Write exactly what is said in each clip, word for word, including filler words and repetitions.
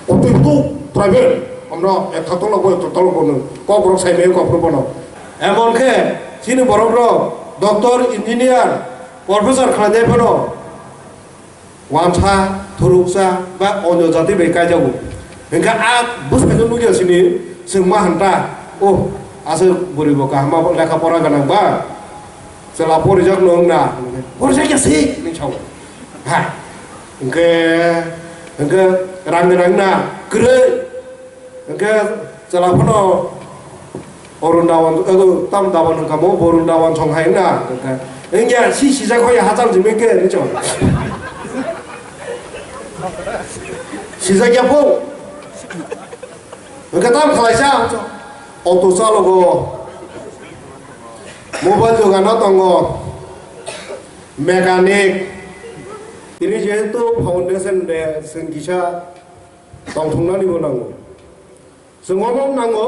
Otwi butuk tribal, omno ekta tolok bo, ekta tolok bo nung kok rok sai mai kok rok bono. Emon khe chini borok rok doctor, engineer, professor khlainai phano wansa, thuruksa ba onyo jati bai kaijago. Hingkhe a bwsai no nukya sini, chwng ma hanta, oh, aswk bwrwi bo kaham, abo lekha pora gwnang ba, chwla porijak no wngna, porijak ya se hinwi sao. Ha, hingkhe, hingkhe rang rang na kwrwi, hingkhe chwla phano Orun Dawan, ego, tam Dawan hwnka mo, Borun Dawan song hai na, hingkhe, hingya si sijak hoi hachal jimi ke, hinwi sao. Sijak ya po. Hingkhe tam khlaisa, auto chalogo, mobile dogano tongo, mechanic. Tini jehetu foundation de, chwng kisa tongthoknani bo nango. Chwng omo nango,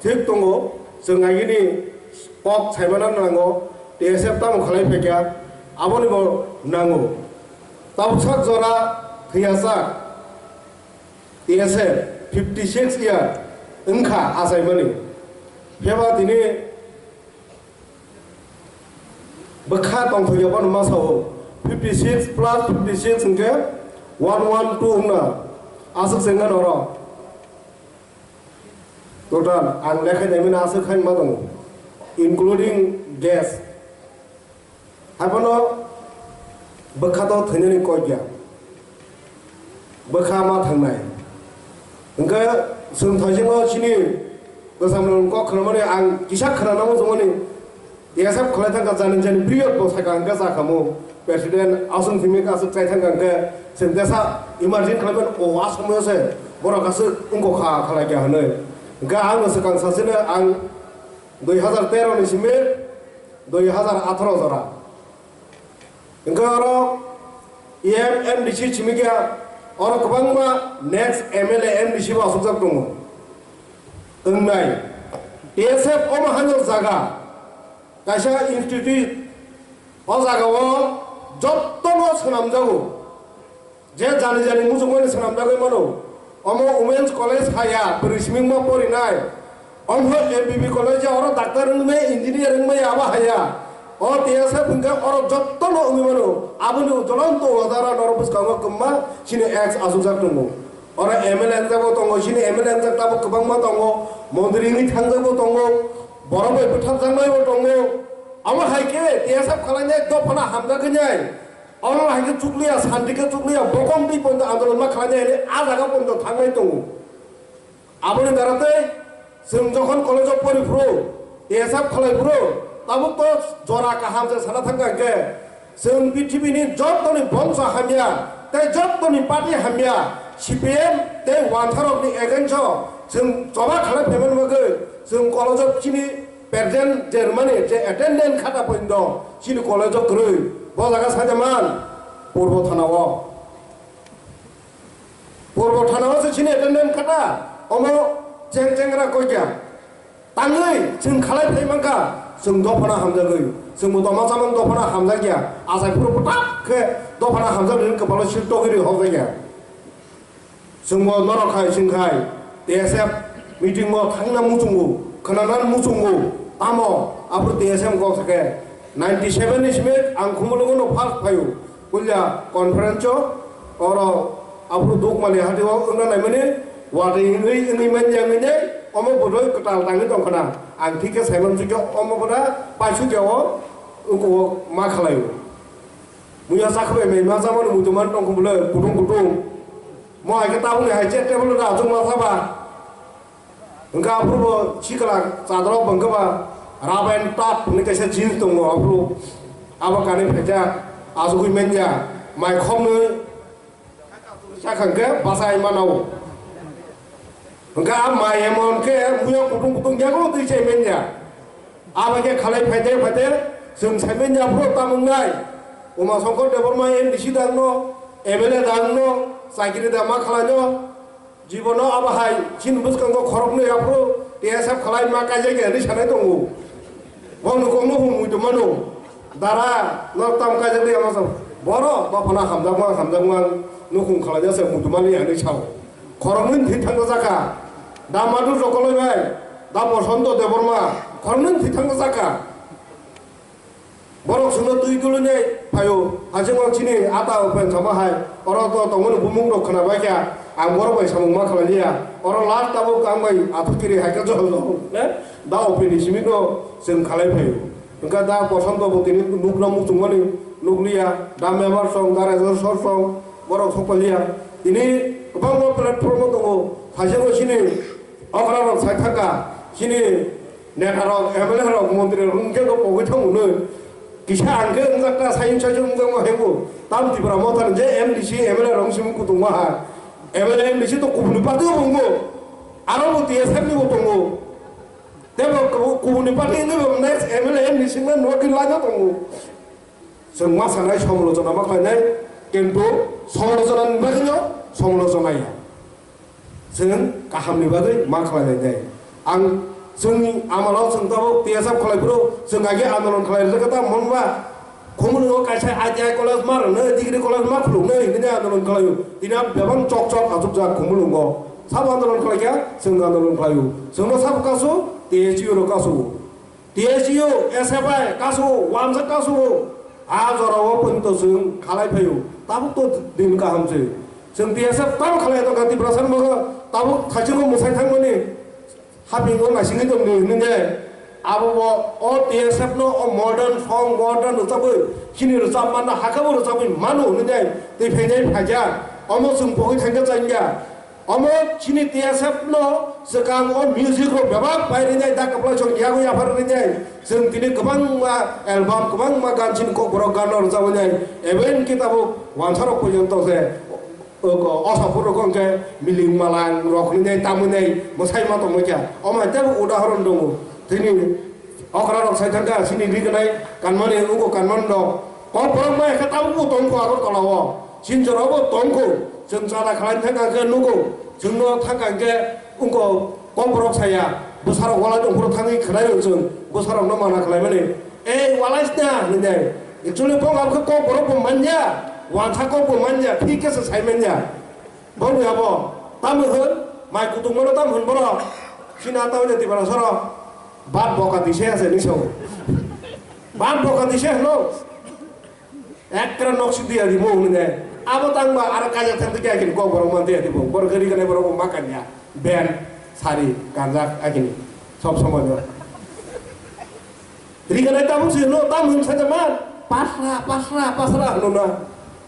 thik tongo, chwng agini kok saimana nango, T S F tamo khlai phaikha, aboni bo nango. Tabuksak jora thwiyasak T S F fifty six year wngkha achaimani. Phiyaba tini bwkha tongthokya bono ma sao, fifty six plus fifty six hwnkhe one one two wngna aswk se wngkha norok. Total ang lekha naimani aswk khaima tongo, including gas. Haiphano bwkha to thwinani kok ya. Bwkha ma thangnai. Hwnkhe chwng thaisingo chini bwsamrokni kok khwnamani ang kisa khwnana muchungmani T S F khlai thangkha jani jani period bo sakha hwnkhe sakhamu. President aswng thwimwi aswk chai thangkha hwnkhe chwng tesa emerging khlaiman o a somoyo se borok aswk wngkha kha khlai kha hwnwi. Hwnkhe ang swkang sasino ang dui hazar tero ni simi dui hazar atharo jora. Hwnkhe oro E M M D C simi khe oro kwbangma next M L A M D C bo asukjak tongo. Wngnai T S F omo haino jaga kaisa institute o jaga o jottono swnamjago. Je jani jani muchungmani swnamjagwi mano. Omo Women's College haya, bwrwi simingma porinai. Omo M B B College ya, oro doctor wngmaya, engineer wngmaya, abo haya. O T S F hwnkhe oro jottono wngwi mano. Aboni jolonto udaharan oro bwskango kwbangma chini ex achukjak tongo. Oro M L A wngjak bo tongo, chini M L A wngjak tabuk kwbangma tongo. Montri wngwi thangjak bo tongo. Borok bai bwtharjaknai bo tongo. Abo hai khe T S F khalainai dophano hamjak wngnai. Oro hai khe chukliya, santi khe chukliya, bokom twi poito andolon ma khlainai hwnwi a jaga poito thangnai tongo. Aboni dara tei chwng jokhon college-o pori phuru, T S F khlai phuru, tabuk to jora kaham se sana thangkha hwnkhe, chwng pithibini jottoni bongso hamya tei jottoni party hamya, C P M tei uansarokni against-o chwng choba khlai phaimani bagwi chwng college-o chini present Germany je attendance khata poito chini college-o kwrwi, bo jaga sajaman Purbo Thana-o. Purbo Thana-o se chini attendance khata, omo cheng chengra koi kya. Tangwi chwng khalai phai mankha, chwng dophano hamjagwi, chwngbo toma chamang dophano hamjakya, achai phuru bwtak khe dophano hamjaknai kwpalo sil togwi rwi hokjakya. Chwngbo norok hai chwng khai T S F meeting-o thangna muchungo, khwnana muchungo, tamo aphuru T S F kok sakhe ninety seven ni simi ang Khumulwngo no first phaio, puila conference-o oro aphuru Dukmani hati-o wngna naimani watwi wngwi wngwi manya wngwi nei omo bwdwi kwtal tangwi tongkhana ang thik khe saiman sukya omo bwda paisukya o wngkuk ma khlaio. Muya chakhubai mai ma chamani muitu man tongkhu bwle kutung kutung. Mo hai khe tabukni hai chair table da achuk ma saba. Hwnkhe aphuru bo sikla chadorok bo hwnkhe ba rubber top hwnwi kaisa jeans tongo aphuru. Abo kanwi phaikha achugwi manya mai khoknwi chakhang khe bachai mano. Hwnkhe a mai emon khe muya kutung kutung yago twi chai manya. Abo khe khalai phaide phaide chwng saiman ya phuru tamo wngnai. Uma Shankar Debbarma M D C da wngno, M L A da wngno, chakiri da ma khlaino. Jibono abo hai chini bwskango khoroknwi aphuru T S F khalai ma kaijak ya hinwi sanai tongo. Bongni kokno hum muitu mano. Dara no tam kaijak ya masa. Boro dophano hamjakma hamjakma nukhung khlaina se muitu mani hinwi sao. Khoroknwi thwi thangna jakha. Da Madhu Jokoloi bai, da Bosonto Debbarma, khoroknwi thwi thangna jakha. Borok chwngno twi kulunai phaio, hachingno chini ata open sama hai, oro to tongmani bumung rok khwna bai kha, ang borok bai samung ma khlai liya, oro last tabuk ang bai athukiri hai khe jol jol, eh? Da open ni simi no chwng khalai phaio. Hwnkha da Bosonto bo tini nukna muchungmani nukliya, da member song, da resolution song, borok sokpaliya. Tini kwbangma platform o tongo, phaio chini okra rok sai thangkha, chini neta rok, M L A rok, montri rok hwnkhe bo pogwi thangmani. Kisa ang khe wngjakta, sayung sayung wngjakma hwngo. Tam Tipra Motha ni je M D C, M L A rok simi kutung ma ha. M L A, M D C to kubuni party o wngo. Aro bo T S F ni bo tongo. Tebo kubu-, kubuni party wngwi bo next M L A, M D C wngna nokni line o tongo. Chwng ma sanai somolochona ma khlainai, kintu somolochona ni bagwino somolochona ya. Chwng kahamni bagwi ma khlainai nai. Ang chwngni amalo chwng tabuk T S F khlai phuru chwng age andolon khlai rwjak ta monba. Khumulwngo kaisa I T I college ma rwnai, degree college ma khuluknai hinwi andolon khlaio. Tini bebak chok chok achukjak Khumulwngo. Sabo andolon khlaikha, chwng andolon khlaio. Chwngno sabo kasu, T S U no kasu. T S U, S F I, kasu, wansa kasu, a jora o poito chwng khalai phaio. Tabuk to din kaham se. Chwng T S F tamo khalai tongkha Tiprasa ni bagwi, tabuk thaichungo mwsai thangmani hapingo naisingwi tongdi hinwi de. Abo bo o T S F no o modern song, modern rwchabwi chini rwchapmano hakhe bo rwchabwi mano hinwi de. Tei phainai phaikha, omo chwng pogwi thangkha chaingya. Omo chini T S F no swkang o music rok bebak pai rinai da kwplai song yago yaphar rinai. Chwng tini kwbangma album, kwbangma gan chini Kokborok gan no rwchapnai. Even khe tabuk wansa rok porjonto se, o, o, o sapur rok hwnkhe miling malang rok rinai tamwi nai mwsai ma tongmai kha. Omo hai tebo udahoron tongo. Tini okra rok sai thangkha chini rignai kanmani, ugo kanmani rok. Kokborok ma khe tabuk bo tongkho Agartala o. Silchar o bo tongkho, chwng chana khlai thangkha hwnkhe nugo, chwngno thangkha hwnkhe wngkha Kokborok saya, bwsarok walai tongphuru thangwi khwnaio chwng, bwsarokno mana khlaimani. Ei, walai sna, hinwi nai. Actually, bo abokhe Kokborok bo manya, wansa kok bo manya, thik khe se sai manya. Bo wngya bo, tamo hwn, mai kutung mano tamo hwn borok, sina tamo jati bara soro, bat boka dise ase ni sao. Bat boka dise hwno. Ekra nok sidi ya rimo hwnwi de. Abo tangba aro kaijak thang twi khe akhini kok borok man twi ya twi bo. Borok khe riganai borok bo ma kanya. Ben, sari, ganjak akhini. Sob somoi no. Riganai tabuk se no tam hwn sa man. Pasra, pasra, pasra hwno na.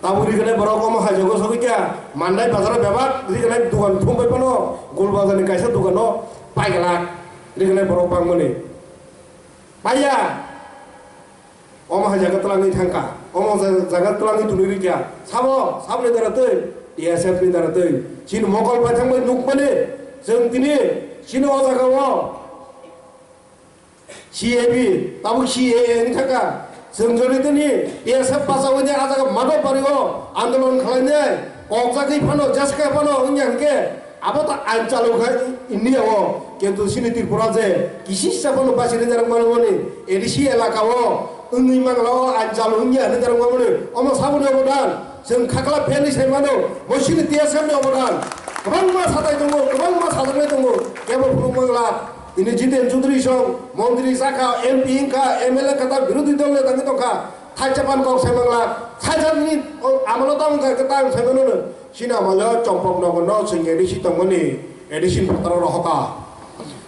Tabuk riganai borok omo hai jogo sogwi kya. Mandai bazaro bebak riganai dukan thum bai phano. Gol bazar ni kaisa dukan no pai galak. Riganai borok bangmani. Paiya. Omo hai jaga twlangwi thangkha. Omo ja-, jaga twlangwi twnwi rikya. Sabo, saboni dara twi, T S F ni dara twi. Chini mokol paithangbai nukmani, chwng tini, chini o jaga o C A B, tabuk C A A wngwi thangkha. Chwng jori tini T S F bachawi ni a jaga Madhopari o andolon khlainai, kokjagwi phano, jeska phano wngya hwnkhe, abo ta ain chalu kha India o, kintu chini Tripura je kisisa bono basi rinai rok mano mani A D C elaka o wngwi mangla o ain chalu wngya hinwi rok mani omo saboni obodan chwng khakla phenwi sai mano bo chini T S F ni obodan kwbangma satai tongo kwbangma sajaknai tongo kebo phunuk mangla tini Jiten Chaudhary song montri sakha M P wngkha M L A kha ta birodhi dol le tangwi tongkha thaisa pan kok sai mangla thaisa ni amalo tamo kha ta sai mano. Chini amalo Chompok Nagar no chwng A D C tongmani, A D C ni phataro rohorkha.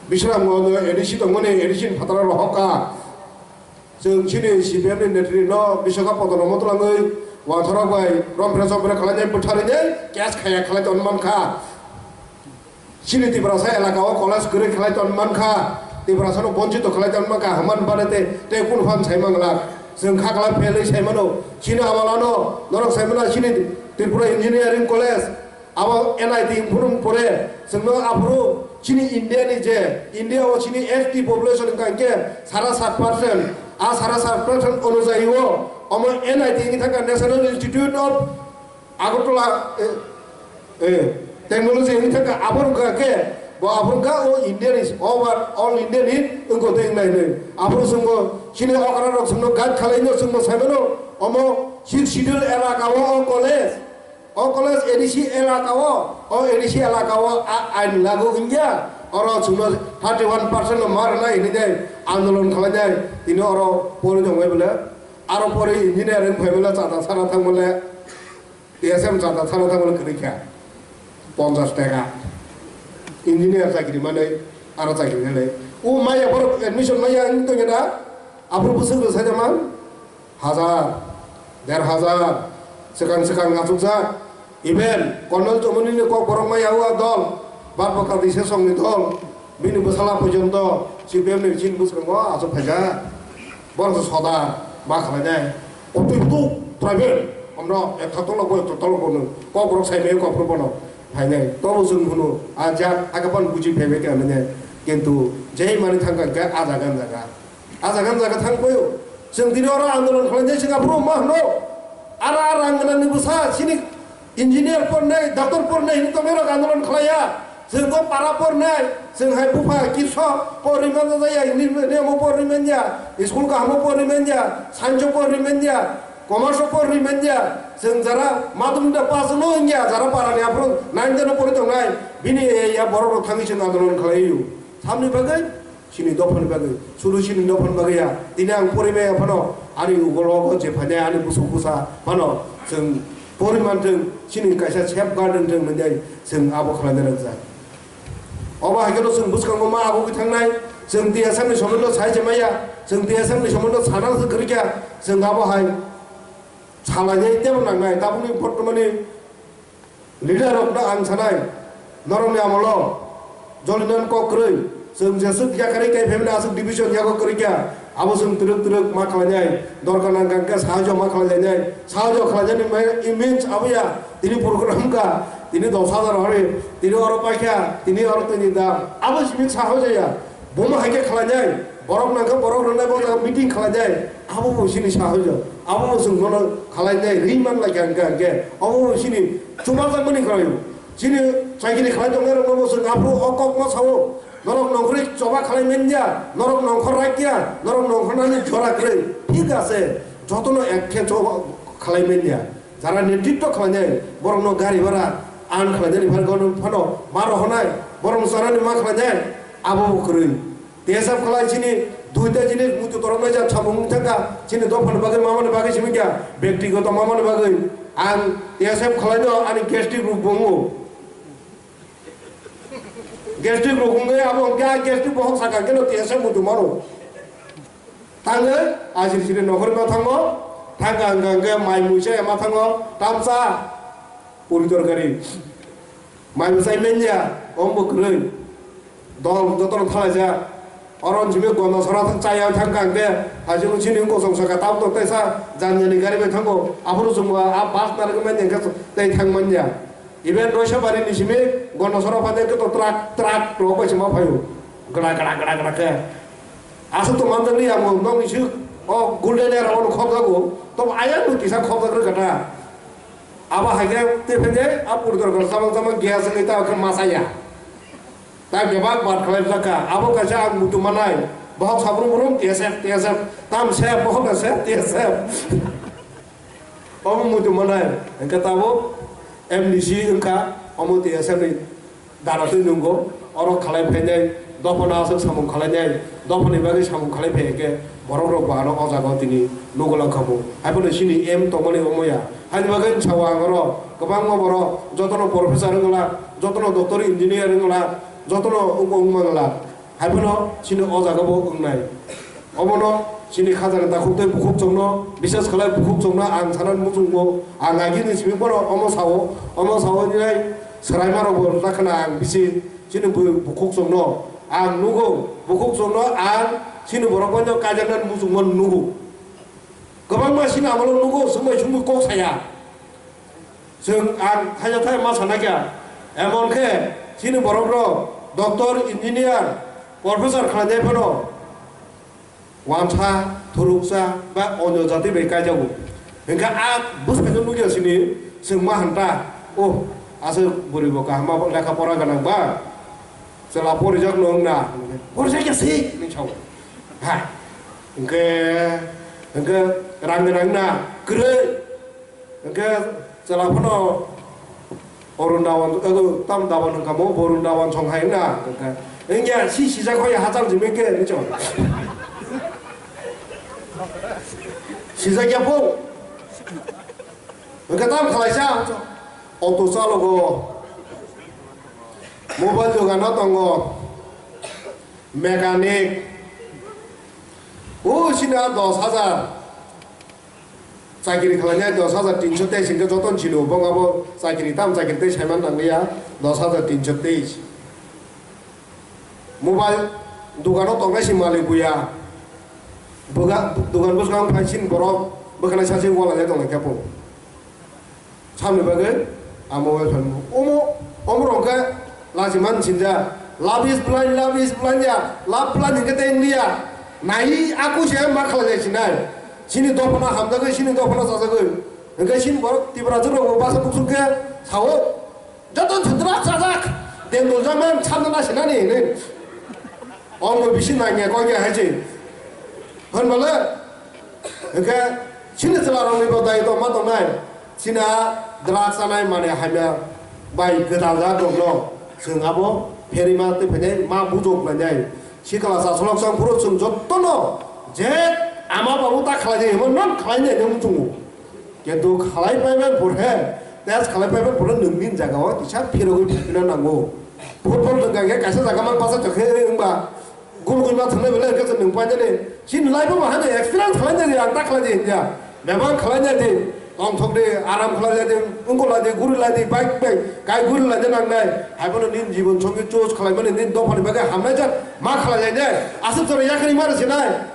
Bisramganj no A D C tongmani, A D C ni phataro rohorkha. Chwng chini C P M ni netri no Bisakha Padma no twlangwi wansa rok bai rompre chompre khlainai bwtharinai case khaya khlai tong mankha. Chini Tiprasa elaka o college kwrwi khlai tong mankha. Tiprasa no bonchito khlai tong mankha. Hwnmani bagwi tei, tei kunu phan sai mangla. Chwng khakla phelwi sai mano. Chini amalo no norok sai mano chini Tripura Engineering College. Abo N I T phuru pore, chwngno aphuru chini India ni je, India o chini S T population wngkha hinkhe sara sat percent, a sara sat percent onujayi o omo N I T wngwi thangkha National Institute of Agartala, eh, eh, Technology wngwi thangkha abo wngkha khe bo aphuru wngkha o India ni over all India ni wngkha tei wngnai hinwi. Aphuru chwngbo chini okra rok chwngno guide khlai no chwngbo sai mano omo six schedule elaka o o college. O college A D C elaka o O A D C elaka o a-, ain lagu wngya, oro chwngno thirty one percent no ma rwnai hinwi de andolon khlainai, tini oro pori tongbai bole, aro pori engineering phai bole chata sana thang bole, T S M chata sana thang bole kwrwi kha, ponchash taka engineer chakri manwi, aro chakri nai, o maya borok admission maya wng tongya da, aphuru bwswk rwsai da man. Hajar, der hajar, swkang swkang achukjak. Even Colonel Chomoni ni kok borok maya o dol, Barpakati sesong ni dol, bini bwsala porjonto C P M ni chini bwskango achuk phaijak. Borok se soda ma khlainai. Otwi bwduk tribal, omno ekta tolo bo ekta tolo bo nung. Kok borok sai mai kok borok bono phainai. Tobo chwng hunu, a jak, aka pan buji phaibai kha hinwi. Kintu jai mani thangkha khe a jaga, a jaga. A jaga, jaga thang koyo. Chwng tini oro andolon khlainai, chwng aphuru ma hwno? Ara, ara ang gwnangni bwsa, chini engineer pornai, doctor pornai hinwi tongnairok andolon khlaiya. Chwng bo para pornai, chwng hai bupha kirso por rimanja jaya, nirmo por rimanja, school kahamo por rimanja, sancho por rimanja, commerce por rimanja. Chwng jara madhyamik da pass no wngya, jara parani aphuru nine ten o pori tongnai, bini ya borok rok thangwi chwng andolon khlaiyo. Samni bagwi? Chini dophani bagwi, sudu chini dophani bagwi ya. Tini ang porimaya phano, ani ugologo je phainai ani busuk busa phano chwng poriman thwng, chini kaisa safeguard wng thwng hinwi chwng abo khlaina rwkjak. Obo hai kheno chwng bwskango ma abo khe thangnai, chwng T S F ni somondo sai se maya, chwng T S F ni somondo sana se kwrwikya, chwng abo hai salainai tebo nangnai, tabukni bortomani Leader rok no ang sanai, norok ni amolo jolinan kok kwrwi, chwng jeswk yakarwi kai phaimani aswk division yago kwrwi kha, abo chwng twrwk twrwk ma khlainai, dorkar nang kha khe sahajyo ma khlailainai, sahajyo khlainani mai image abo ya, tini program ka, tini dos hajar hori, tini oro paikha, tini oro tini dam, abo simi sahajyo ya. Bomo hai khe khlainai, borok nang khe borok rwnai bo jaga meeting khlainai, abo bo chini sahajyo, abo bo chwng bono khlainai, ri man lai kha hwnkhe, hwnkhe, abo bo chini chubajakmani khlaio. Chini chakiri khlai tongnai rokno bo chwng aphuru o kokno sao, norok nongkhorwi choba khlai manya, norok nongkhor rakya, norok nongkhornani jora kwrwi, thik ase, jotono ek khe choba khlai manya. Jara netritw khlainai, borokno gari bhara earn khlainani phan kono phano ma rohornai, borok chanani ma khlainai, abo bo kwrwi. T S F khlai chini duita jinis muitu toroknai jak samung wng thangkha, chini dophani bagwi mamani bagwi simi kha, bektigoto mamani bagwi. Ang T S F khlaino ani gastric rok bo wngo. Gastric rok wngwi abo hwnkhe a gastric bohok sakha kheno T S F muitu mano. Tangwi ajir siri nokhorwi ma thango, thangkha hwnkha hwnkhe mai muisa ema thango, tamsa puri torkari. Mai bwsai manya, om bo kwrwi. Dol jotono thalaijak. Oro simi gono sora thang chaya thangkha hwnkhe, haising chini wngkosong saka tabuk tok taisa janjani gari bai thango. Aphuru chwngbo a bus narwgwi manya hwnkhe tei thang manya. Even Roisabari ni simi gono sora phaikhe to truck, truck rok bai se ma phaio. Gada, gada, gada, gada khe. Aswk tongma wngjakli amo nokni swi o golden era ono khobjago. Tobo ayang no kisa khobjak rwkha ta. Abo hai khe tei phai de a purdor khe chamang chamang gas wngwi ta khe ma chaya. Ta khe bak bat khlai rwkha. Abo kaisa ang muitu manai. Bohok sabrum brum T S F, T S F. Tam se bohok se T S F. Omo muitu manai. Hwnkhe tabuk M D C wngkha. Omo T S F ni Dara twi nungo, oro khalai phainai, dophano aswk samung khalainai, dophani bagwi samung khalai phai khe borok rok bo ano o jaga o tini nugo lang kha bo. Haiphano chini aim tongmani omo ya. Haini bagwi sao ang oro kwbangma borok jotono professor wng la, jotono doctor engineer wng la, jotono ungbo wng mang la. Haiphano chini o jaga bo wngnai. Obono chini khajani takhuk tei bukhuk chongno, bises khlai bukhuk chongno ang sanani muchungo, ang agini simi bono omo sao, omo sao hinai swraima rokbo rwna khna ang bisi chini bu-, bukhuk chongno ang nugo, bukhuk chongno ang chini borok bai no kaijaknani muchungma nugo. Kwbangma chini amolo nugo, swngbai swngbai kok saya. Chwng ang thaisa thai ma sana kya. Emon khe chini borok rok doctor, engineer, professor khlainai phano wansa, thuruksa ba onyo jati bai kaijago. Hwnkhe a bwskango nukya sini chwng ma hanta, "Oh, aswk bwrwi bo kaham ma lekha pora gwnang ba? Chwla porijak no wngna?" Porijak ya si, hinwi sao. Ha. Hwnkhe, hwnkhe rang rang na kwrwi. Hwnkhe chwla phano Borun dawan, ego tam dawan hwnkha mo, borun dawan song hai na. Engya si sijak hoi hachal jimi ke ni chong. Sijak ya po. Engka tam khalai sa. Auto chalogo. Mobile dogano tongo. Mechanic. O sina dos hajar. Chakiri khlainai dos hajar tinso teis hingke joton silo, bo abo chakiri tam chakiri tei saiman nangliya, dos hajar tinso teis. Mobile dogano tongnai si malik buya, buga dogan bwskango phai sin borok bwkhanai sachi wala le tongnai khe bo. Samni bagwi a mobile phan omo, omo rok khe lachiman sinja, love is blind, love is blind ya, love blind hingke tei wngya, nai aku se ma khalai sinai. Chini dophano hamjagwi, chini dophano chajagwi. Hingke chini borok Tripura chwrwngbo basa buksuk khe sao, "Joto thwdra chajak, dendol jaman chamna na sinani," hinwi. Omo bisi nangya koi khe hai se. Hwnbale, hingke chini chwla rokni bo dai to ma tongnai. Chini a drugs chanai mane hamya bai gwdal jak rokno chwng abo pherima tei phainai ma bujok lainai. Sikla chasolok chang phuru chwng jotono je ama babu ta khlai de himo non khlai de himo chwngo. Kintu khlai paibai pore, test khlai paibai pore nwng nini jaga o kisa phirogwi phaiphina nango. Football nwng khe kaisa jaga man basa tokhe wngba gul gul ma thwngnai belai hwnkhe chwng nwng painani. Chini life o bahai no experience khlai nai ang ta khlai di hinja. Bebak khlai nai di. Tongthok di, aram khlai lai di, wngkuk lai di, guri lai di, bike bai kai guri lai di nangnai. Hai bono nini jibon songwi choose khlai mani nini dophani bagwi hamnai jak ma khlai lai nai. Aswk chwrai yakarwi ma rwsinai.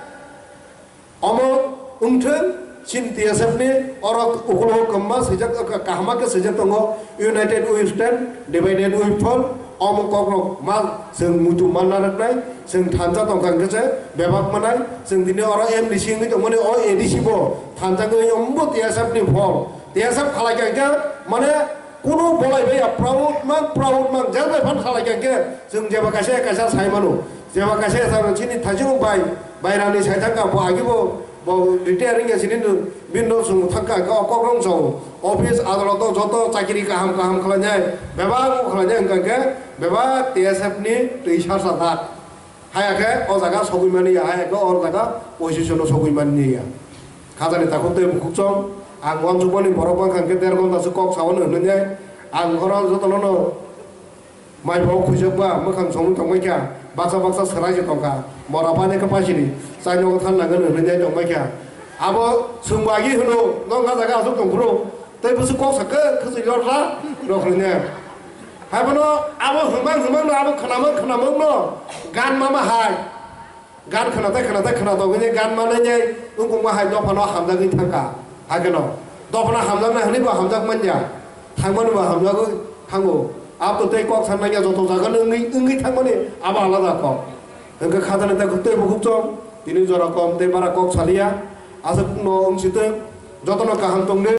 Omo wngthwng, chini T S F ni oro ukulogo kwbangma swijak, kaham khe swijak tongo, "United we stand, divided we fall." Omo kokrok ma chwng muitu manna rwknai, chwng thansa tongkha hwnkhe se bebak manai, chwng tini oro M D C wngwi tongmani, o A D C bo thansa wngwi ombo T S F ni phol. T S F khalai kha hwnkhe mane Kunu bolai bai ya proud mang, proud mang, jel bai phan khalai kha khe, chwng jeba kaisa kaisa sai mano, jeba kaisa kaisa chini thajung bai, bairani sai thangka bo agi bo, bo retire wngya chini no, bini no chwng thangka khe o kok rong chao, office adalot o joto chakiri kaham kaham khlainai, bebak khlainai wngkha khe, bebak T S F ni twi sarsa thak. Haya khe o jaga sogwi mani ya, haya khe o jaga position o sogwi mani ya. Khajani takhuk tei bukhuk chong, ang uansukmani borok bangkha hwnkhe der ghonta se kok sao hwnwi nai. Ang oro jotono no mai bo khujak ba mwkhang chomwi tongbai kha, baksa baksa swrai se tongkha, mora pani khe pasini, chaino than nangani hwnwi nai tongbai kha. Abo chwng bo agi hwno, "Nokha jaga aswk tong phuru." Tei busu kok sa khe khwchwi lor la rok hwnwi ne. Hai bono abo hwngmang hwngmang no abo khwnamang khwnamang no gan mama hai. Gan khwnatai khwnatai khwnatok hwnwi gan manai nai wngkukma hai dophano hamjagwi thangkha. Hai kheno dophano hamjaknai hwnwi bo hamjak manya. Thangmani bo hamjagwi thango. Abo tei kok sanna ya joto jaga no wngwi wngwi thangmani abo alada kok. Hwnkhe khajani tei tei bukhuk chong tini jora kom tei bara kok saliya. Aswk no wngsitwng jotono kaham tongdi.